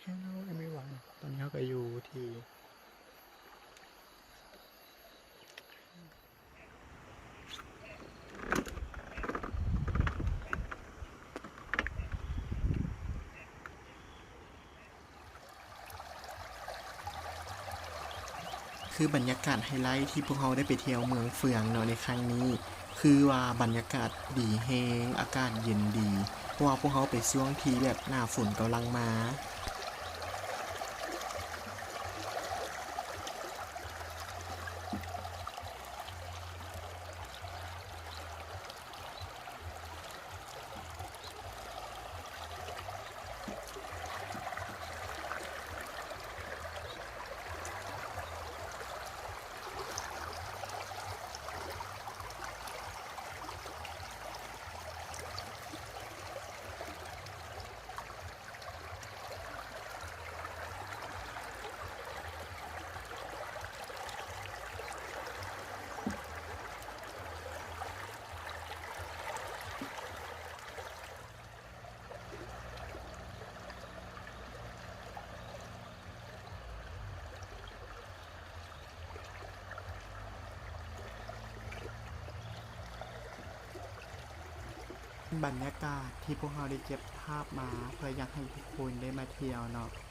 Hello everyone ຕອນນີ້ເຮົາກໍຢູ່ທີ່ ຄືບັນຍາກາດໄຮໄລທີ່ພວກເຮົາໄດ້ໄປທ່ຽວເມືອງເຟືອງເນາະໃນຄັ້ງນີ້ ຄືວ່າບັນຍາກາດດີແຮງ ອາກາດເຢັນດີ ເພາະວ່າພວກເຮົາໄປຊ່ວງທີ່ແບບໜ້າຝົນກຳລັງມາ. ບັນຍາກາດທີ່ພວກເຮົາໄດ້ເກັບພາບມາ ເພື່ອຢາກໃຫ້ທຸກຄົນໄດ້ມາທ່ຽວເນາະ.